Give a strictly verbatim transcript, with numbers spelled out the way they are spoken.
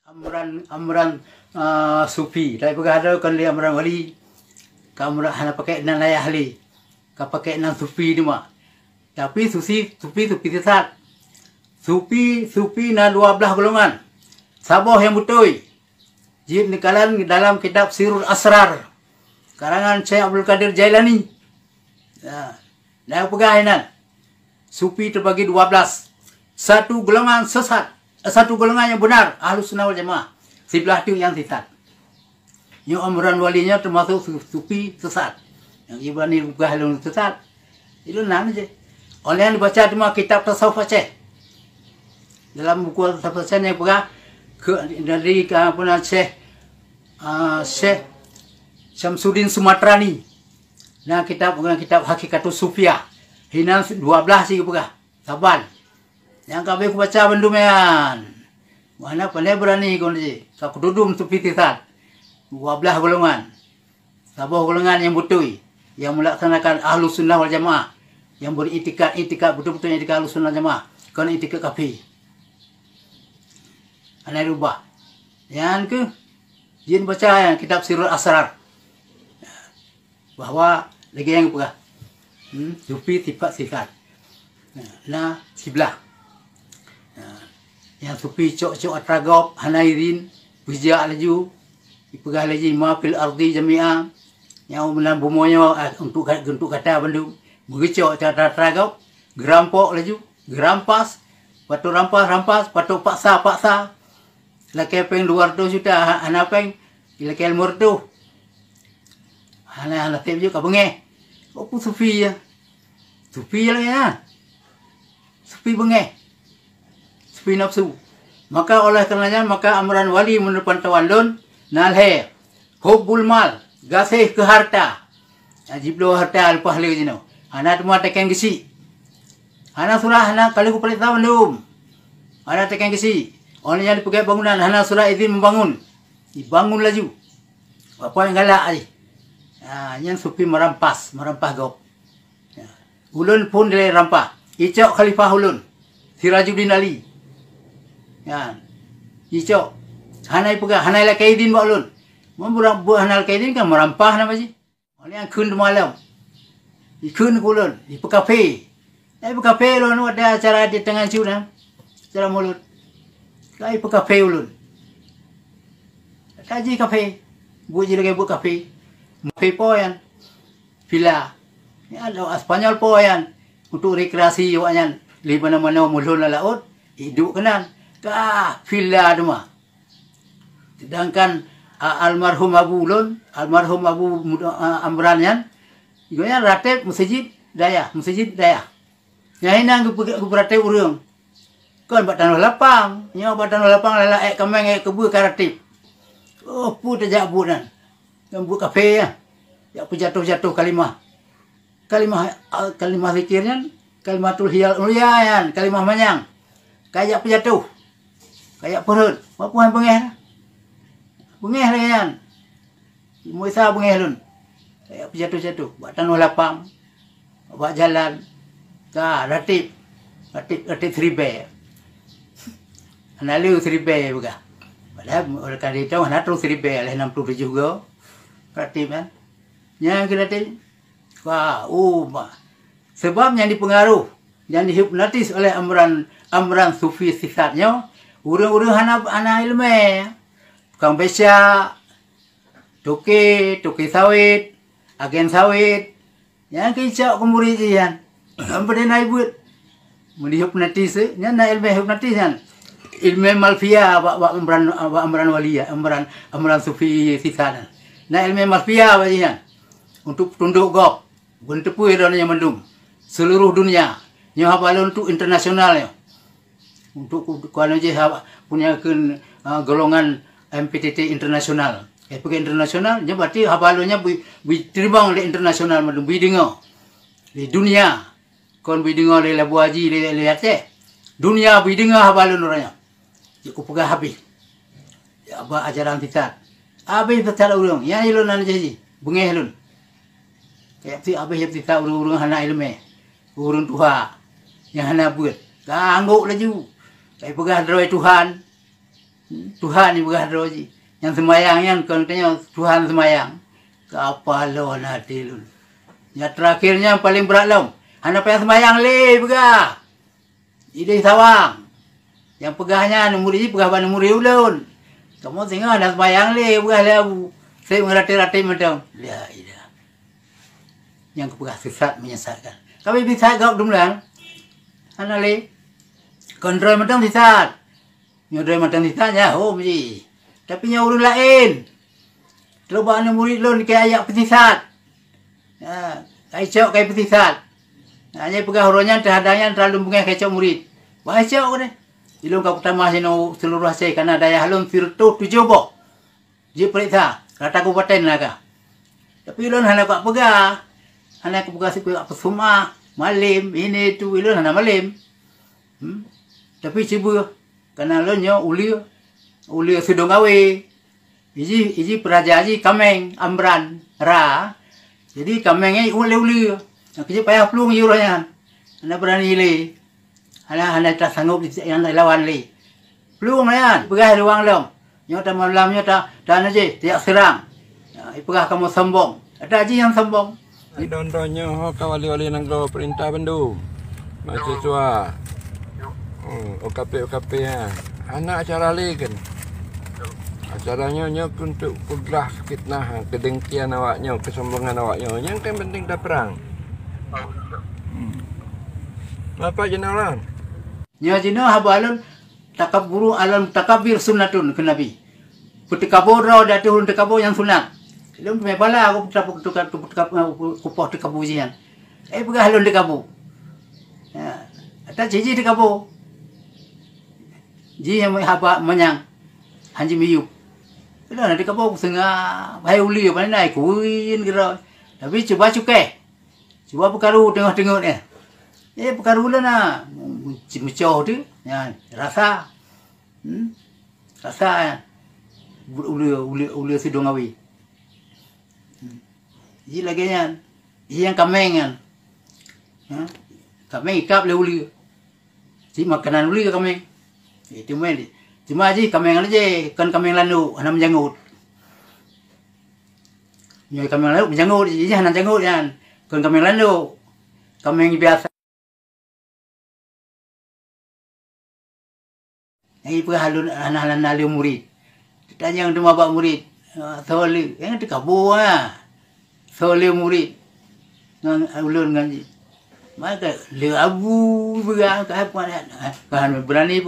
Amran, amran, ah, sufi. Tapi peugah ada kon lé amran wali. Ka amran hana pakai nan ayah lé. Ka pakai nan sufi teuma. Tapi sufi, sufi, sufi sesat. Sufi, sufi na dua belas golongan. Saboh nyang beutôi. Jeuet neukalon dalam kitab Sirul Asrar. Karangan Syekh Abdul Qadir Jailani. Ya. Nah, peugah inan. Sufi terbagi dua belas. Satu golongan sesat, eh, satu golongan yang benar, Ahlus Sunnah wal Jamaah. Siblah tu yang sesat. Nyoe amran wali nyoe termasuk su-, sufi sesat. Yang ibrani peugah lôn sesat. Itu nan je. Oleh yang dibaca cuma kitab tasawuf Aceh. Dalam buku tasawuf Aceh yang peugah ke, dari ke, apa nama, Syekh, ah, Syekh Syamsuddin Sumatrani. Nah, kitab, kitab Hakikatus Sufiyah. Hinan dua belas sih peugah. Saban. Nyang ka habéh kubaca bandum nyan. Mana pandai berani kon jih. Ka kutudum sufi sesat. Dua belas golongan. Saboh golongan nyang beutôi, nyang melaksanakan Ahlus Sunnah wal Jamaah, nyang beriktikad, iktikad beutôi-beutôi iktikad Ahlus Sunnah Jamaah, kon iktikad kafé. Hana rubah. Nyan keuh jeuet baca nyan kitab Sirul Asrar. Bahwa lagèe nyang peugah, hmm, sufi sifat sesat. Na siblah. Nah, nyang sufi cok-cok atra gob hana idhin, peujak laju, ipeugah laju ma fil ardi jami'a. Nyang meunan bumoe nyoe, ah, untuk ka-, untuk gata bandum. Meugeucok atra-atra gob, geurampok laju, geurampas, patok rampas, rampas, patok paksa, paksa. Lakèe pèng dua ratus juta, ha-, hana pèng, lakèe limong ratus. Hana, hana sép ju ka beungèh. Oh, peue sufi ya? Sufi ya lagèe nyan. Sufi beungèh. Sufi nafsu. Maka oleh karena nyan, maka amran wali meunurot pantauan lôn, na lhèe. Hubbul mal, gaséh keu harta. Jibloe harta leupah lé jinoe. Hana teuma takèng geuchik. Hana surat, hana ka lheueh geupareksa bandum. Hana takèng geuchik. Óh lheueh nyan dipeugèt bangunan, hana surat idhin membangun. Dibangun laju. Apa nyang galak jih. Ha, nyan sufi meurampas, meurampas gob. Ya. Ulôn phôn dilèe rampah. Icok khalifah ulôn, Sirajuddin Ali. Nyan. Icok. Hana ipeugah, hana ilakèe idhin bak ulôn. Mun buet hana lakèe idhin kan meurampah nama jih. Oleh nyang kheun teuma lom. Ikheun keu ulôn, ipeukafé. Nah, ipeukafé lôn watèe acara di teungoh cu na. Acara mulod. Ka ipeukafé ulôn. Ka jikafé. Buet jih lagèe buet kafé. Kafé po nyan. Villa. Nyan, Spanyol po nyan. Untuk rekreasi awak nyan. Di mana-mana mulhon lam laôt, iduek keunan. Ka villa teuma. Sedangkan, a, almarhum abu ulôn, almarhum Abu Muda-, a, Amran nyan, gobnyan ratib meuseujid dayah, meuseujid dayah. Nyan hinan geupeu-, geupeuratib ureueng. Kon bak tanoh lapang, nyoe bak tanoh lapang lalak èk kaméng, èk keubeue ka ratib. Oh, peue tajak buet nyan? Nyan buet kafé nyan. Jak peujatoh-jatoh kalimah. Kalimah, a, kalimah zikir nyan, kalimatul hiyal ulia nyan, kalimah manyang. Ka jak peujatoh. Ka jak peurhot. Peue hana beungèh? Beungèh lagèe nyan. Musa beungèh lôn. Ka jak peujatoh-jatoh. Bak tanoh lapang. Bak jalan. Ka, ratib. Ratib, ratib siribèe. Hana le siribèe peugah. Padahai oleh ka jitong hana troh siribèe, lhèe nam ploh tujoh goe. Ratib kan. Nyan keuh ratib. Wah, oh, bah. Sebab nyang dipeungaroh, nyang dihipnotis oleh amran, amran sufi sesat nyoe, ureueng-ureueng hana, hana ileumèe. Tukang becak, toke, toke sawét, agen sawét, nyang keucok keu murit jih nyan. Ampai na ibuet. Meunyoe hipnotis, eh, nyan na ileumèe hipnotis nyan. Ileumèe malfia bak, bak amran, bak amran wali, ya, amran, amran sufi sesat nyan. Na ileumèe malfia bak jih nyan. Untuk peutundok gob. Beuneuteupeue droeneuh nyan mandum. Seuluruh dunia. Nyoe haba lôn untuk internasional nyoe. Untuk ku-, ku anu jih haba, punya kheun, ah, golongan M P T T internasional. Eh, peugah internasional, nyoe berarti haba lôn nyan beu-, beuteurimong lé internasional mandum, beudeungoe. Di dunia. Kon beudeungoe lé Labuhan Haji, lé, lé Aceh. Dunia beudeungoe haba lôn uroe nyoe. Jeuet kupeugah habéh. Ya, bak ajaran sesat. Habéh sesat ureueng. Nyan ilôn hana jih. Beungèh lôn. Ka jak sesat, habéh jak sesat ureueng-ureueng hana ileumèe. Ureueng tuha. Nyang hana beuet. Ka anggok laju. Ka ipeugah droe Tuhan. Tuhan ipeugah droe jih. Nyang seumayang nyan kon tanyoe Tuhan seumayang. Ka apa lôn até lôn. Nyang terakhir nyan paleng brat lom. Hana payah seumayang lé peugah. Idéh sawang. Nyang peugah nyan murit jih peugah bak murit ulôn. Kamoe singoh hana seumayang lé peugah lé Abu. Seb meuraté-raté mantong. La ilah. Nyang kupeugah sisat menyesatkan. Tapi sisat gob dum lan. Hana lé. Kon droe mantong sisat. Nyoe droe mantong sisat nyan hom jih. Tapi nyoe ureuëng laén. Teuma aneuk murit lôn keu ayat peusisat. Ha, kai cok kai peusisat. Ha, nyan peugah uroe nyan teuhadang nyan terlalu beungéh kai cok murit. Wah cok deh. Ilôn ka kutamah sinoe seluruh Aceh kana dayah lôn sireutoh tujoh boh. Jipeuriksa rata kabupaten na ka. Tapi ulôn hana kupeugah, hana kupeugah sikue peusumah, malem, ini itu ulôn hana malem. Hmm? Tapi sibeuh, kana lôn nyoe uleue, uleue sidong gawe. Iji, iji peuraja ji kameng, ambran, ra. Jadi kameng nyan ulée-ulée. Nyang keuji payah plueng ji uroe nyan. Hana beurani lé. Hana, hana tasanggob nyang lawan lé. Plueng nyan, peugah ruwang lom. Nyoe ta malam nyoe ta, ta na jih, tajak seurang. Ya, ipeugah kamoe sombong. Ada jih nyang sombong. Dondon nyoe ho ka wali-wali nanggroe peurintah bandum. Mahasiswa. Oh, O K P, O K P ha. Hana acara lé kan. Acara nyoe, nyoe untuk peuglah fitnah, kedengkian awak nyoe, kesombongan awak nyoe. Nyang kan penting taperang. Hmm. Bapak Jeneral. Nyoe jinoe haba lôn, takaburu alal mutakabir sunnatun keu Nabi. Peuteukabo droe di ateueh ureuëng teukabo nyang sunat. Lôn teumé pala ku peuteukabo jih nyan. Eh peugah lôn teukabo. Ya, ata cit jih teukabo. Jih nyang haba manyang. Hanji miyup. Lôn teukabo kuseungah bahai ulie pane nai kuin keudroe. Tapi cuba cukée. Cuba peukaru teungoh-teungoh eh. Eh peukaru lôn na. Meucoh tu. Ya, rasa. Hmm? Rasa, eh, uleue, uleue, uleue sidong gawe. Hmm. Ji lagée nyan. Ji nyang kameng nyan. Ha? Kameng ikab lé uleue. Ji makanan uleue kameng. Itu meh. Cuma ji kameng aja, kon kameng landok, hana meujangot. Nyoe kameng landok meujangot, ji hana jangot nyan. Kon kameng landok. Kameng biasa. Nyang ipeugah lôn hana, hana lé murit. Tanyong teuma bak murit, "Ah, soe lé?" Nyang teukabo, ah. Soe lé murit? Ngon ulôn ngon jih. Maka lé Abu peugah, ka, ka, ka beurani